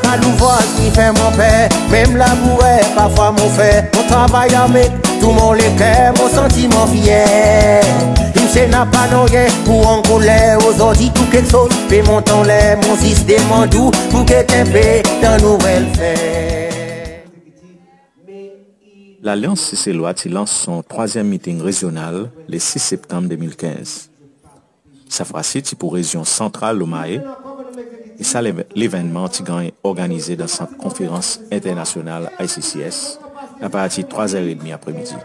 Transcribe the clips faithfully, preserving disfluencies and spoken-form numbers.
Pa louvraz ki fer mon per, menm labourer parfwa mon fer. Mon travay avek tou mon leker, mon santi mon fyer. Msye napa nanryen pour ankoler, ozordi tou keksoz pe mont anler. Mon zis demann ou pour get en pe dan nouvel fer. Lalyans Seselwa ti lans son trwazyenm miting rezyonal le sis Septanm de mil kenz. Sa fwa si ti pour rezyon santral lo Mahé, e sa lev-, levennman ti ganny organize dan Sant Konferans Enternasyonal I C C S, apartir trwa zer edmi apremidi.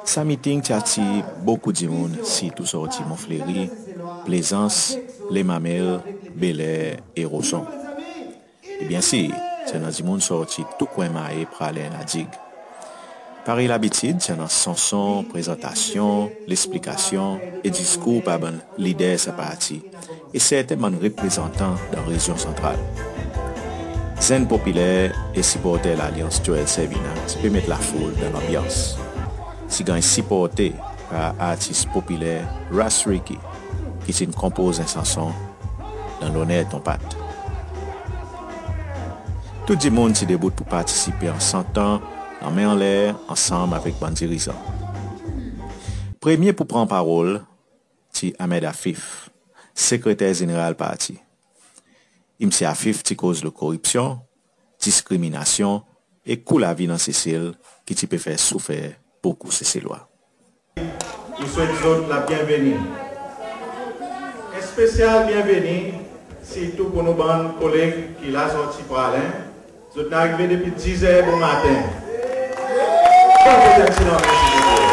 Sa miting ti atir bokou dimoun, sirtou sorti Mont Fleuri, Plaisance, Les Mamelles, Bel Air e Roson. E byensir, ti annan dimoun sorti tou kwen Mahé, Praslin, La Digue. Parey labitid, ti annan sanson, prezantasyon, lesplikasyon e diskour par bann lider sa parti e serten bann reprezantan dan rezyon santral. Zenn popiler e siporter Lalyans Joel Servina ti pe met lafoul dan lanbyans. Ti ganny siporte par artis popiler Ras Ricky, ki ti'n konpoz en sanson dan loner Ton Pat. Tou dimoun ti debout pour partisipe an santan, lanmen anler, ansanm avek bann dirizan. Premye pour pran parol ti Ahmed Afif, sekreter zeneral parti. Msye Afif ti koz lo koripsyon, diskriminasyon e kou lavi dan Sesel ki ti pe fer soufer bokou Seselwa. Nou swet zot labyenveni. En spesyal byenveni sirtou pour nou bann koleg ki la sorti Praslin. Zot in arive depi diz er bomaten. Bon, zot en pti lanmen, silvouple.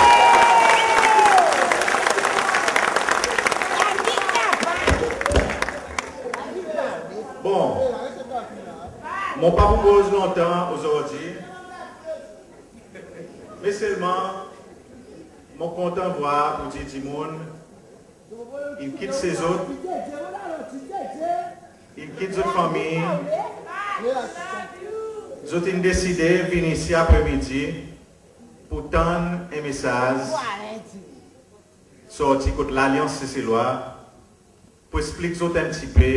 Bon, mon pa pou koz lontan ozordi, me selman mon kontan vwar pour dir dimoun in kit sezot, in kit zot fanmir, zot in deside vin isi apremidi pour tann en mesaz sorti kot Lalyans Seselwa pour eksplik zot en pti pe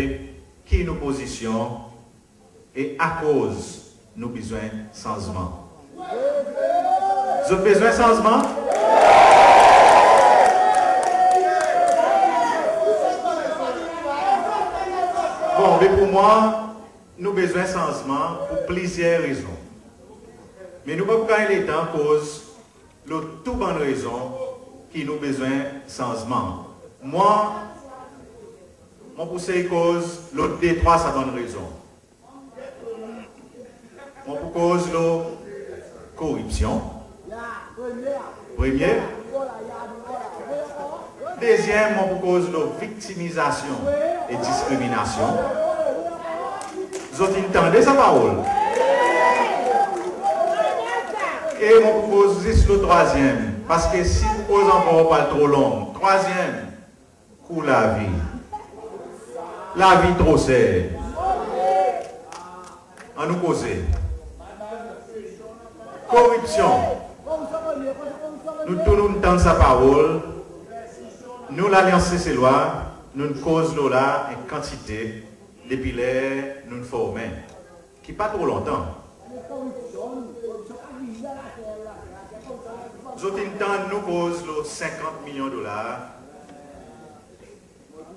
ki nou pozisyon e akoz nou bezwen sanzman. Zot bezwen sanzman? Bon, me pour mwan, nou bezwen sanzman pour plizyer rezon. Me nou pa pou ganny letan koz lo tou bann rezon ki nou bezwen sanzman. Mwan, mon pou sey koz lo de trwa sa bann rezon. Mon pou koz lo koripsyon. Premye. Dezyenm, mon pou koz lo viktimizasyon e diskriminasyon. Zot in tande sa parol? E mon pou koz zis lo trwazyenm, paski si mon koz ankor, pral tro long. Trwazyenm, kou lavi. Lavi tro ser. Annou koze. Koripsyon. Nou tou nou'n tann sa parol. Nou, Lalyans Seselwa, nou'n koz lo la en kantite depi ler nou'n formen, ki pa tro lontan. Zot in tann nou koz lo senkant milyon dolar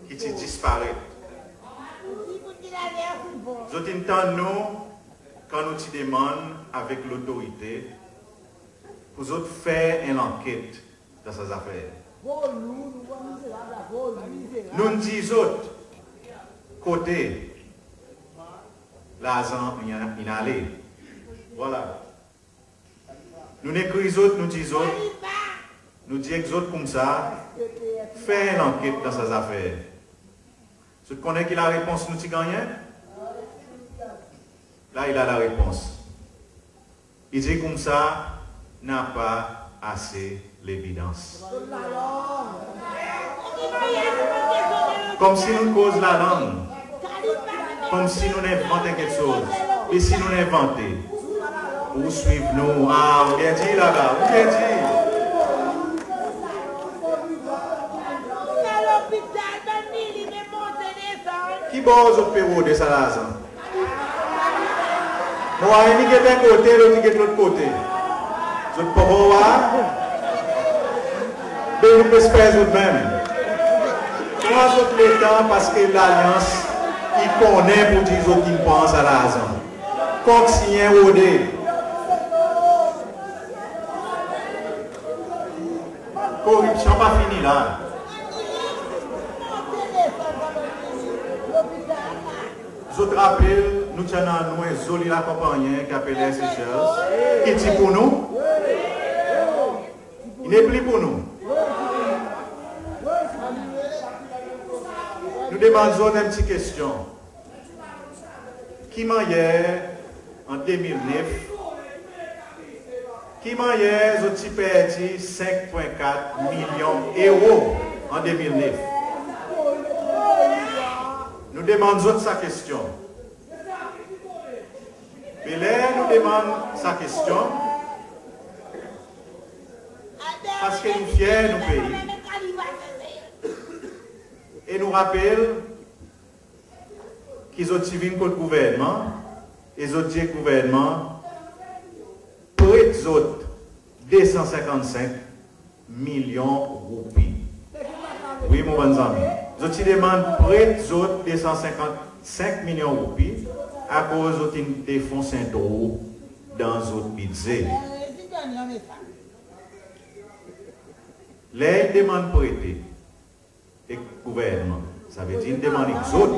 ki ti disparet. Zot in tann nou kan nou ti demann avek lotorite pour zot fer en lanket dan sa zafer. Nou'n dir zot kote larzan in, in ale. Vwala. Nou'n ekrir zot, nou dir zot, nou dir ek zot koumsa, fer en lanket dan sa zafer. Zot konnen ki larepons nou ti gannyen? La i la larepons. I dir koumsa, napa ase levidans. Konmsi nou'n koz lalang. Konmsi nou'n envant en keksoz. E si nou'n envante, ou swiv nou. A, ou byen dir laba, ou byen dir. Ki bor zot pe rode sa larzan? Mon war enn i get en kote, lot i get lot kote. Zot pa war? Be nou pe esper zot menm. Pran zot letan, paske Lalyans i konnen pour dir zot in pran sa larzan. Kontinyen rode. Koripsyon pa fini la. Zot rapel, nou ti annan nou en zoli lakonpannyen ki apel Air Seychelles, ki ti pour nou. I nepli pour nou. Nou demann zot en pti kestyon. Ki mannyer an de mil nef, ki mannyer zot ti perdi senk pwen kat milyon euro an de mil nef? Nou demann zot sa kestyon. Me ler nou demann sa kestyon, paske nou fyer nou pei, e nou rapel ki zot ti vin kot gouvernman, e zot dir gouvernman pret zot de san senkannsenk milyon roupi. Wi, mon bann zanmi. Zot ti demann pret zot de san senkannsenk milyon roupi, akoz zot in defons en trou dan zot bidze. Ler i demann prete ek gouvernman, savedir in demann ek zot.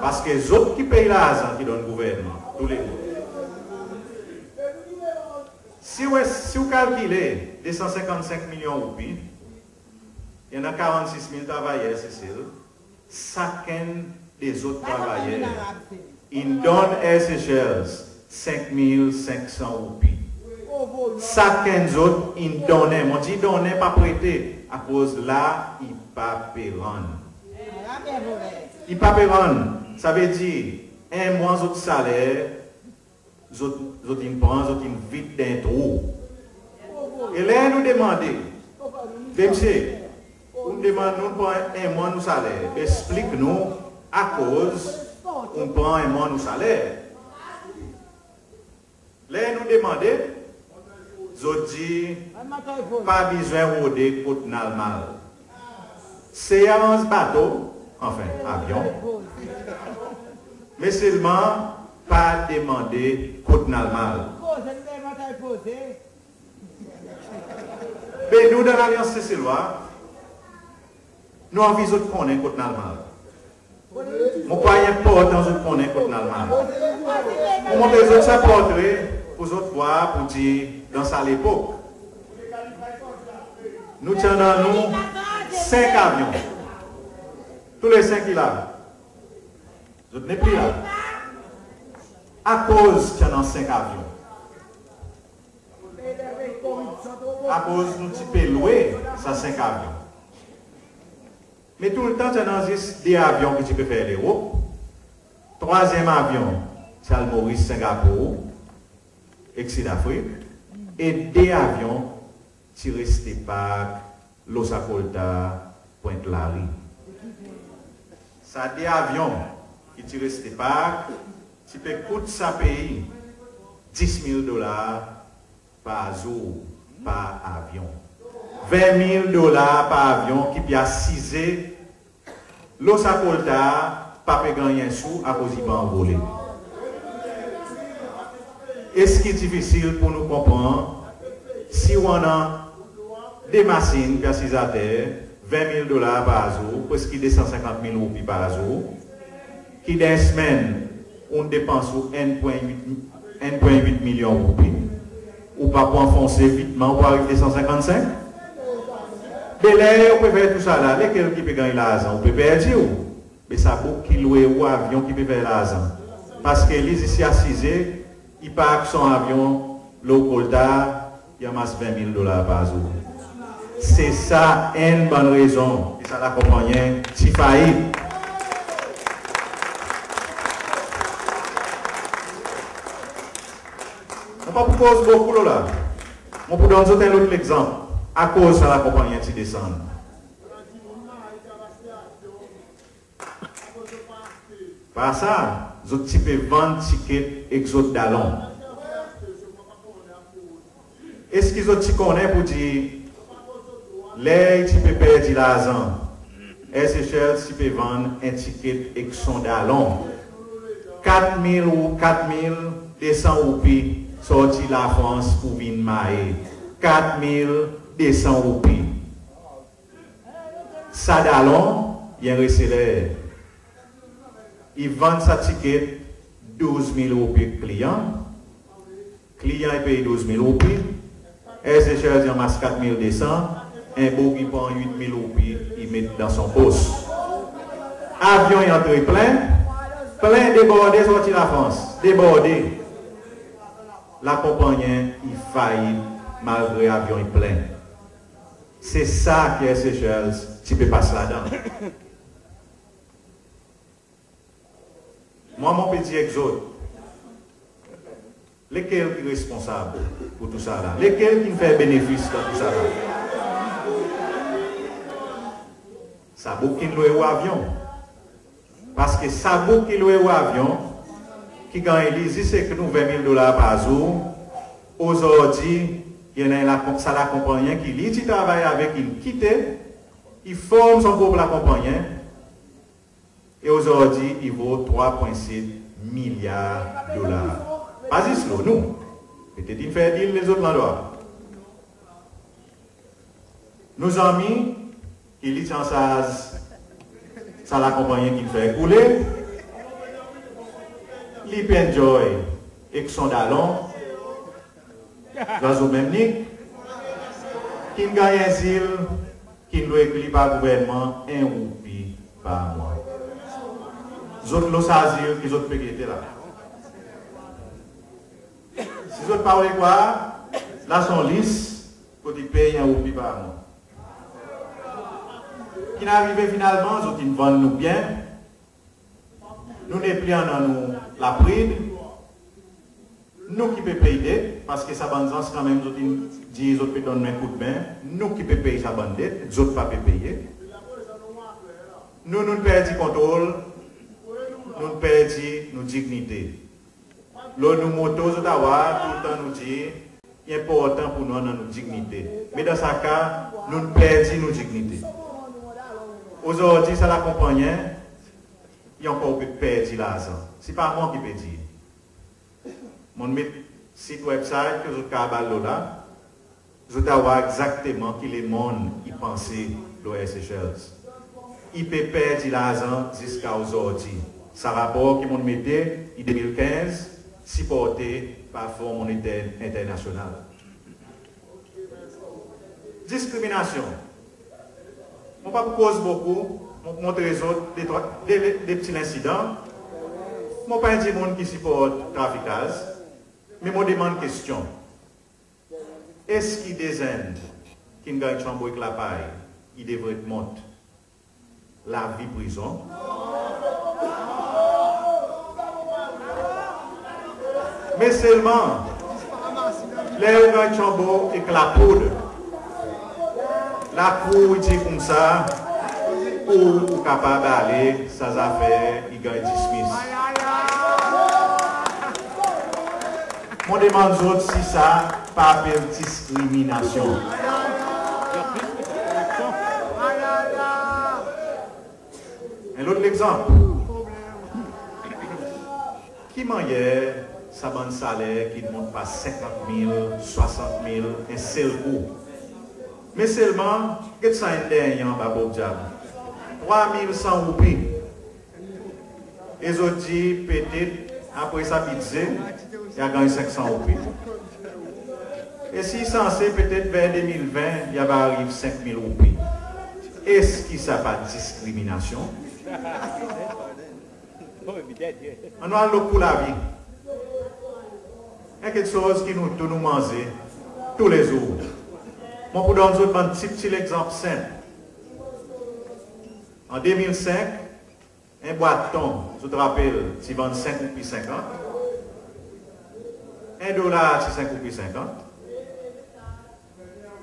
Paske zot ki pey larzan ki donn gouvernman toulezot. Si ou, si ou kalkile de san senkannsenk milyon roupi, i annan karannsis mil travayer Sesel, sakenn de zot travayer in donn Air Seychelles senk mil senk san roupi. Sakenn zot in donnen, mon dir donnen, pa prete, akoz la i pa pe rann. I pa pe rann, savedir en mwan zot saler, zot, zot in pran, zot in vid dan en trou. E ler nou demande, be msye, ou demann nou pran en mwan nou saler, be eksplik nou akoz ou pran en mwan nou saler. Ler nou demande, zot dir pa bezwen rode kot nal mal. Sey aranz bato, anfen, avyon. Me selman pa demande kot nal mal. Be nou dan Lalyans Seselwa, nou anvi zot konnen kot nal mal. Mon krwar i enportan zot konnen kot nal mal. Mon montre zot sa portre pour zot war pour dir dan sa lepok, nou ti annan nou senk avyon. Tou le senk i la. Zot nepli la. Akoz ti annan senk avyon? Akoz nou ti pe lwe sa senk avyon. Me toultan ti annan zis de avyon ki ti pe fer Lerop. Trwazyenm avyon ti al Moris, Sengapour ek Sidafrik. E de avyon ti reste park Los Acolta, Pointe Larue. Sa de avyon ki ti reste park ti pe kout sa pei dis mil dolar par zour, par avyon. Ven mil dolar par avyon ki pe asize Los Acolta pa pe ganny en sou akoz i pa anvole. Eski difisil pour nou konpran, si ou annan de masin pe asiz ater, ven mil dolar par zour, preski de san senkant mil roupi par zour, ki dan en semenn ou'n depans ou enn pwen wit, enn pwen wit milyon roupi, ou pa pou anfonse vitman ou pou ariv de san senkannsenk? Be ler ou pe fer tou sa la, lekel ki pe ganny larzan? Ou pe perdi ou. Be sa boug ki lwe ou avyon ki pe fer larzan. Paske li zis i asize, i park son avyon Los Acolta, i anmas ven mil dolar par zour. Se sa enn bann rezon ki sa lakonpannyen ti fayit. Mon pa pou koz bokou lo la. Mon pou donn zot en lot legzanp akoz sa lakonpannyen ti desann. Akoz zot pa pa sa, zot ti pe vann tiket ek zot dalon. Eski zot ti konnen pour dir ler i ti pe perdi larzan, Air Seychelles ti pe vann en tiket ek son dalon? Kat mil ou kat mil de san roupi sorti Lafrans pour vin Mahé. Kat mil de san roupi. Sa dalon i en reseler. I vann sa tiket douz mil roupi kliyan. Kliyan i pey douz mil roupi. Air Seychelles i anmas kat mil de san. En boug i pran wit mil roupi, i met dan son pos. Avyon i antre plen, plen deborde sorti Lafrans, deborde. Lakonpannyen i fayit malgre avyon i plen. Se sa ki Air Seychelles ti pe pas ladan. Mwan, mon pe dir ek zot, lekel ki responsab pour tou sa la? Lekel ki'n fer benefis dan tou sa la? Sa boug ki'n lwe ou avyon. Parski sa boug ki lwe ou avyon, ki ganny li zis ek nou ven mil dolar par zour, ozordi, i annan lakon-, sa lakonpannyen ki li ti travay avek, in kite, i form son prop lakonpannyen, e ozordi i vo trwa pwen set milyar dolar. Pa zis lo nou. Petet in fer dil lezot landrwa. Nou zanmi ki li ti ansarz sa lakonpannyen ki'n fer koule, li pe enjoy ek son dalon, zwazo menm nik, ki'n ganny en zil, ki'n lwe ek li par gouvernman en roupi par mwan. Zot lo sa zil ki zot pe gete la. Si zot pa oule krwar, la son lis kot i pey en roupi par mwan. Ki'n arive finalman, zot in vann nou byen. Nou nepli annan nou laprid. Nou ki pe pey det, parski sa bann zans kanmenm zot in dir zot pe donn nou en koudmen, nou ki pe pey sa bann det, zot pa pe peye. Nou, nou'n perdi kontrol, nou'n perdi nou dignite. Lo nou moto zot a war, toultan nou dir, i enportan pour nou annan nou dignite. Me dan sa ka, nou'n perdi nou dignite. Ozordi, sa lakonpannyen, i ankor pe perdi larzan. Se pa mwan ki pe dir. Mon'n met sit website ki zot kapab al lo la, zot a war egzakteman ki lemonn i panse lo Air Seychelles. I pe perdi larzan ziska ozordi. Sa rapor ki mon'n mete, i de mil kenz, siporte par Fon Monneter Enternasyonal. Diskriminasyon. Mon pa pou koz bokou, mon pou montre zot de trwa, de, de, de pti lensidan. Mon pa en dimoun ki siport trafikaz, me mon demann kestyon. Eski de zenn ki'n ganny tyanbo ek lapay, i devret mont lavi prizon? Me selman, ler ou ganny tyanbo ek lapoud, lakour i dir koumsa, ou, ou kapab ale, sa zafer i ganny dismiss. Mon demann zot si sa pa apel diskriminasyon. En lot legzanp. Ki mannyer sa bann saler ki'n mont par senkant mil, swasant mil en sel kou? Me selman, get sa enn dernyen anba Bob Dyab. Trwa mil san roupi. E zot dir petet apre sa bidze, i a ganny senk san roupi. E si i sanse petet ver de mil ven, i ava ariv senk mil roupi. Eski sa pa diskriminasyon? Annou al lo kou lavi. En keksoz ki nou tou nou manze toulezour. Mon pou donn zot bann pti pti legzanp senp. An de mil senk, en bwat ton, zot rapel, ti vann senk roupi senkant. En dolar ti senk roupi senkant.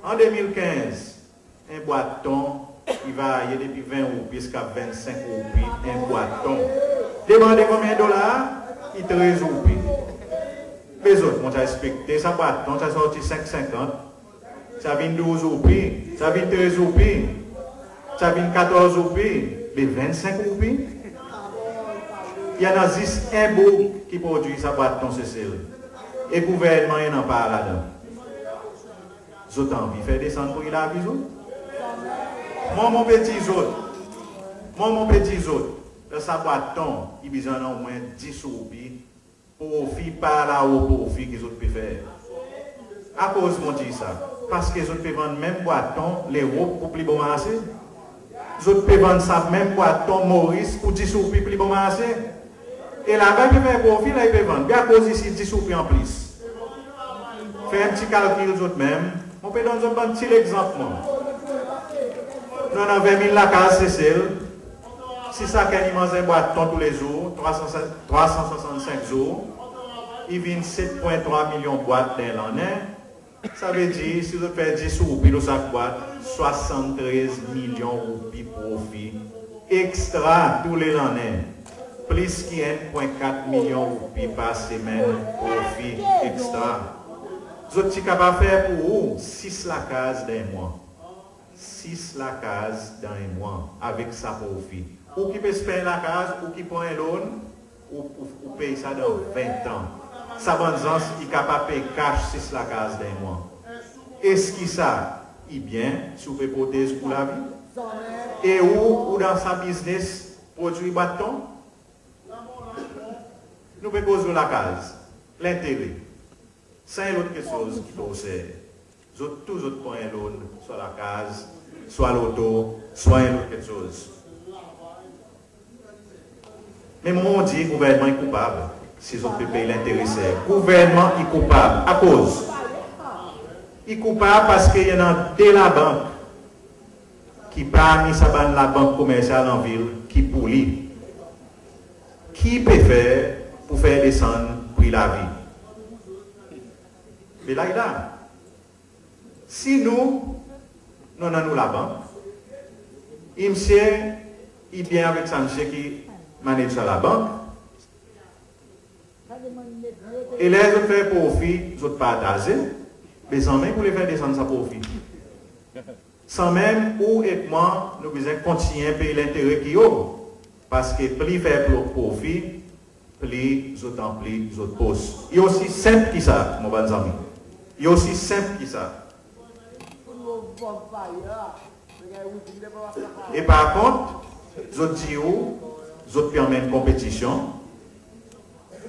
An de mil kenz, en bwat ton i varye depi ven roupi ziska vennsenk roupi en bwat ton. Demande konbyen dolar? I trez roupi. Be zot, mon ti a ekspekte sa bwat ton ti a sorti senk senkant, ti a vin douz roupi, ti a vin trez roupi, ti a vin katorz roupi, be vennsenk roupi. I annan zis en boug ki prodwir sa bwat ton Sesel. E gouvernman i annan par ladan. Zot anvi fer desann pri lavi zot? Mwan mon pe dir zot, mwan mon pe dir zot, dan sa bwat ton i bezwen annan omwen dis roupi profi, par lao profi ki zot pe fer. Akoz mon dir sa? Parski zot pe vann menm bwat ton Lerop pour pli bon marse. Zot pe vann sa menm bwat ton Moris pour dis roupi pli bon marse. E laba i pe fer profi, la i pe vann. Be akoz isi dis roupi an plis? Fer en pti kalkil zot menm. Mon pe donn zot bann pti legzanp mwan. Nou annan ven mil lakaz Sesel. Si sakenn i manz en bwat ton toulezour, trwa san, trwa san swasannsenk zour, i vin set pwen trwa milyon bwat dan en lannen. Savedir si zot fer dis roupi lo sak bwat, swasanntrez milyon roupi profi ekstra tou le lannen. Plis ki en pwen kat milyon roupi par semenn profi ekstra. Zot ti kapab fer pour ou sis lakaz dan en mwan. Sis lakaz dan en mwan avek sa profi. Ou ki pe esper en lakaz, ou ki pran en loan, ou, ou, ou pey sa dan ven an. Sa bann zans i kapab pey cash sis lakaz dan en mwan. Eski sa i byen si ou pe protez ou lavi? E ou, ou dan sa biznes prodwir bwat ton? Nou pe koz lo lakaz, lentere. Sa en lot keksoz ki tro ser. Zot tou zot pran en loan, swa lakaz, swa loto, swa en lot keksoz. Me mon dir gouvernman i koupab si zot pe pey lentere ser. Gouvernman i koupab. Akoz? I koupab parski i annan de labank ki parmi sa bann labank komersyal an vil ki pour li. Ki pe fer pour fer desann pri lavi? Be la i la. Si nou, nou annan nou labank, e msye i byen avek sa msye ki manage sa labank, e ler zot fer profi, zot partaze, be zanmen i pou le fer desann sa profi. Sanmenm ou ek mwan, nou bezwen kontinyen pey lentere ki o, parski pli fer pro-, profi, pli zot anpli zot pos. I osi senp ki sa, mon bann zanmi. I osi senp ki sa. E par kont, zot dir ou, zot pe anmenn konpetisyon,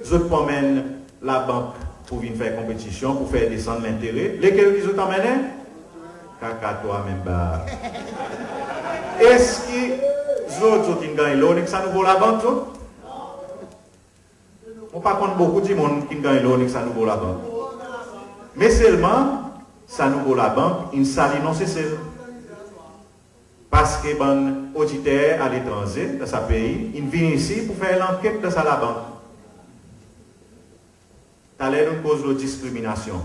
zot pou anmenn labank pour vin fer konpetisyon, pour fer desann lentere. Lekel ki zot anmennen? Kaka twa menm bar. Eski zot, zot in ganny loan ek sa nouvo labank, zot? Mon pa konn bokou dimoun ki'n ganny loan ek sa nouvo labank. Me selman, sa nouvo labank in sali non Sesel. Parski bann oditer aletranze dan sa pei in vin isi pour fer lanket dan sa labank. Taler nou'n koz lo diskriminasyon.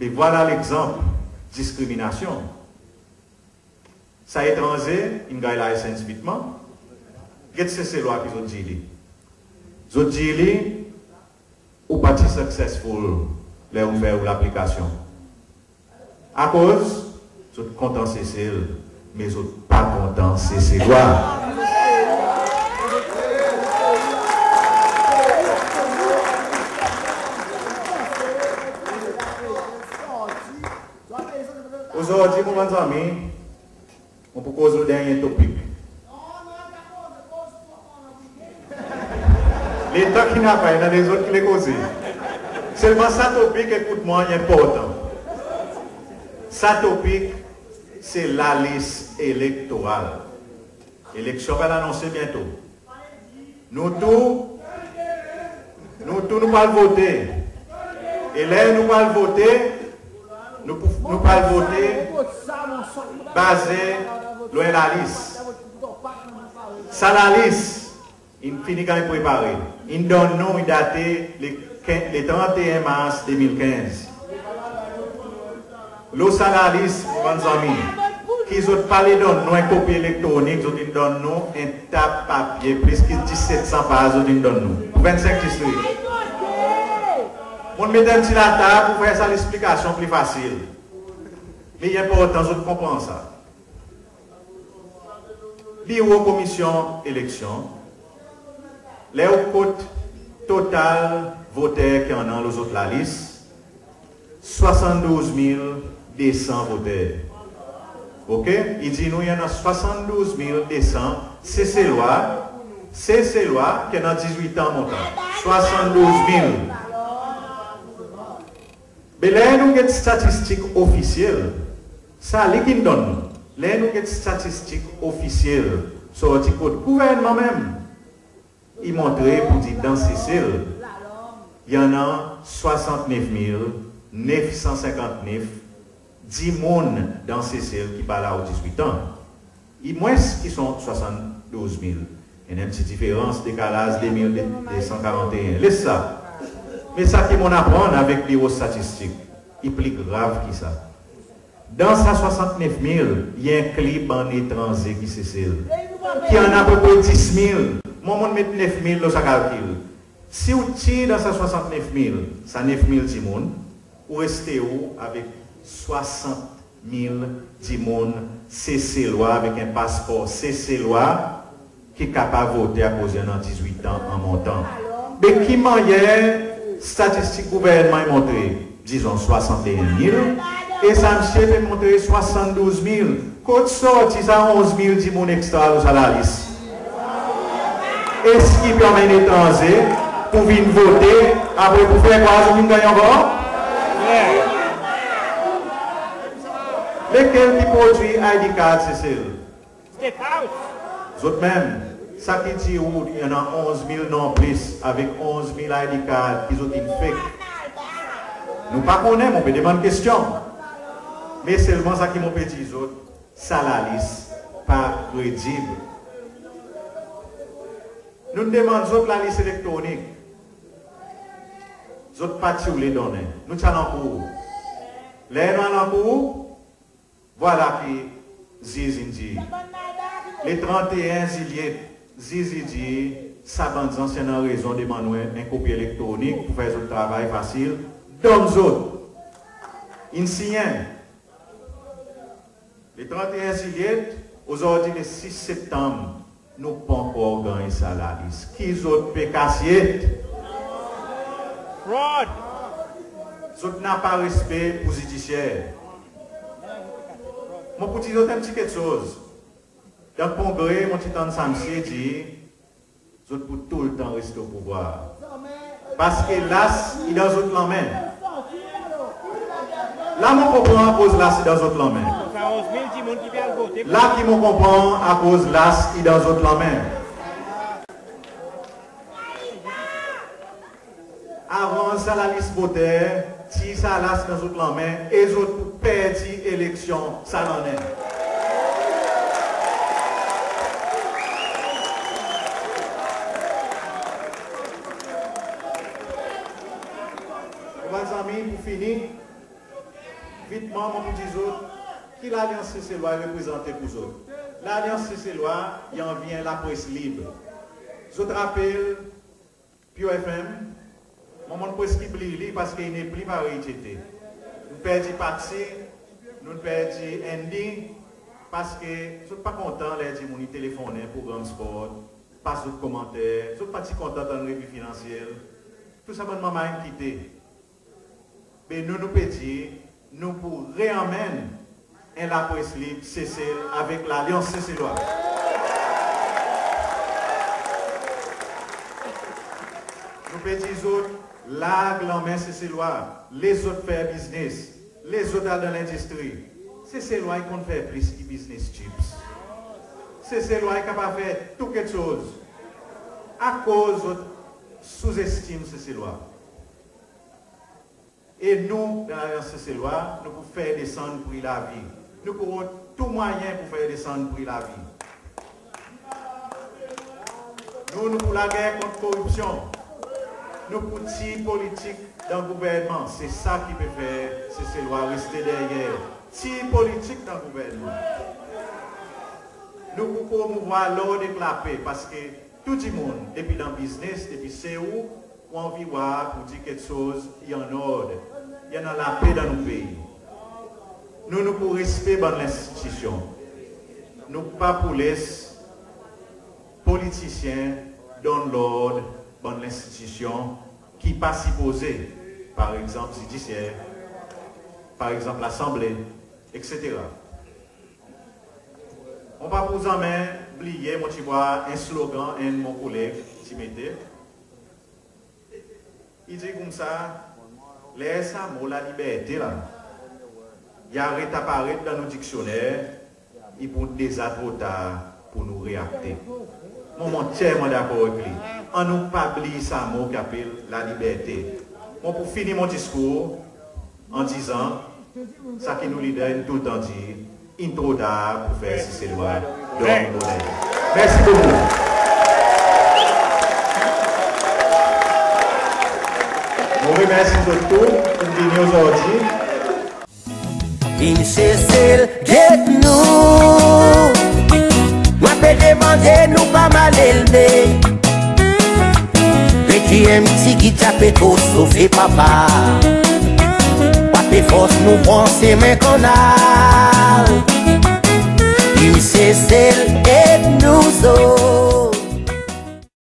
Me vwala legzanp diskriminasyon. Sa etranze in ganny license vitman. Get Seselwa ki zot dir li. Zot dir li, ou pa ti successful ler ou fer ou laplikasyon. Akoz zot kontan Sesel, me zot pa kontan Seselwa. Ozordi, mon bann zanmi, mon pou koz lo dernyen topik. Letan ki napa, i annan lezot ki le koze. Selman sa topik, ekout mwan, i enportan. Sa topik, se lalis elektoral. Eleksyon pe anonse byento. Nou tou, nou tou nou pou al vote. E ler nou pou al vote, nou pou, nou pou al vote baze lo en lalis. Sa lalis in fini ganny prepare. In donn nou, i date le ken-, le tranteyen mars de mil kenz. Lo sa lalis, mon bann zanmi, ki zot pa le donn nou en kopi elektronik, zot in donn nou en ta papye, plis ki diset san paz zot in donn nou. Pou vennsenk distrik. Mon met en pti latab pou fer sa leksplikasyon pli fasil. Me i enportan zot konpran sa. Biro Komisyon Eleksyon, ler ou kot total voter ki annan lo zot lalis, swasanndouz mil de san voter. OK? I dir nou i annan swasanndouz mil de san Seselwa, Seselwa ki annan dizwit an montan. Swasanndouz mil. Be ler nou get statistik ofisyel, sa li ki'n donn nou. Ler nou get statistik ofisyel sorti kot gouvernman menm, i montre pour dir dan Sesel, i annan swasantnef mil nef san senkantnef dimoun dan Sesel ki pa la ou dizwit an. I mwens ki son swasanndouz mil. I annan en pti diferans, dekalaz de mil de san karanteen. Les sa. Me sa ki mon'n aprann avek Biro Statistik, i pli grav ki sa. Dan sa swasantnef mil, i enkli bann etranze ki Sesel, ki annan apepre dis mil. Mwan, mon'n met nef mil lo sa kalkil. Si ou tir dan sa swasantnef mil sa nef mil dimoun, ou reste ou avek swasant mil dimoun Seselwa avek en paspor Seselwa ki kapab vote akoz i annan dizwit an an montan. Be ki mannyer statistik gouvernman i montre, dizon, swasanteen mil, e sa msye pe montre swasanndouz mil? Kot sorti sa onz mil dimoun ekstra lo sa lalis? Eski i pe anmenn etranze pour vin vote, apre pour fer krwar zot in ganny ankor? Lekel ki prodwir I D card Sesel? State House. Zot menm. Sa ki dir ou i annan onz mil non plis avek onz mil I D card ki zot in fek. Nou pa konnen, mon pe demann kestyon. Me selman sa ki mon pe dir zot, sa lalis pa kredib. Nou'n demann zot lalis elektronik, zot pa ti oule donnen. Nou ti al ankour. Ler nou al ankour, vwala ki ziz in dir, le tranteen Zilyet, ziz i dir, sa bann zansyen annan rezon demann nou en kopi elektronik pour fer zot travay fasil, donn zot. In sinyen. Le tranteen Zilyet, ozordi le sis Septanm, nou pa ankor ganny sa lalis. Ki zot pe kasyet? Fraud. Zot napa respe pour zidisyer. Mon pou dir zot en pti keksoz. Dan Kongre, mon ti tann sa msye dir, zot pou toultan reste o pouvwar. Parski las i dan zot lanmen. La mon konpran akoz las i dan zot lanmen. Sa onz mil dimoun ki pe al vote. La ki mon konpran akoz las i dan zot lanmen. Aranz sa lalis voter, tir sa las dan zot lanmen e zot pou perdi eleksyon sa lannen. Mon bann zanmi, pour fini, vitman, mon pou dir zot ki Lalyans Seselwa i reprezante pour zot. Lalyans Seselwa i anvi en lapres lib. Zot rapel Pure F M, mwan mon'n preski bliy li parski i nepli parey i ti ete. Nou'n perdi Patsy, nou'n perdi Andy, parski zot pa kontan ler dimoun i telefonnen progranm spor, pas zot komanter, zot pa ti kontan tann revi finansyel. Tou sa bann manman in kite. Be nou, nou pe dir, nou pou reanmenn en lapres lib Sesel avek Lalyans Seselwa. Nou pe dir zot, larg lanmen Seselwa, les zot fer biznes, les zot al dan lendistri. Seselwa i konn fer plis ki biznes chips. Seselwa i kapab fer tou keksoz. Akoz zot souzestim Seselwa? E nou, dan Lalyans Seselwa, nou pou fer desann pri lavi. Nou pou rod tou mwayen pou fer desann pri lavi. Nou, nou pou lager kont koripsyon. Nou pou tir politik dan gouvernman. Se sa ki pe fer Seselwa reste deryer. Tir politik dan gouvernman. Nou pou promouvwar lord ek lape, parski tou dimoun, depi dan biznes, depi se ou, ou anvi war pour dir keksoz i annord, i annan lape dan nou pei. Nou, nou pou respe bann lenstitisyon. Nou pa pou les politisyen donn lord bann lenstitisyon ki pa sipoze, par egzanp zidisyer, par egzanp Lasanble, etsetera. Mon pa pou zanmen bliye, mon ti war en slogan enn mon koleg ti mete. I dir koumsa, ler sa mo laliberte la i aret aparet dan nou diksyoner, i pou deza tro tar pour nou reakte. Mon, mon tyerman dakor ek li. Annou pa bliy sa mo ki apel laliberte. Mon pou fini mon diskour an dizan sa ki nou lider in toultan dir, in tro tar pour fer Seselwa dormi boner. Mersi bokou. Mon remersi zot tou pour vini ozordi. Vin Sesel get nou. Mwan pe demande nou pa mal elve. Veki en pti gita pe tro sofe papa. Pa pe fors nou pran semen kannal. Vin Sesel get nou zot.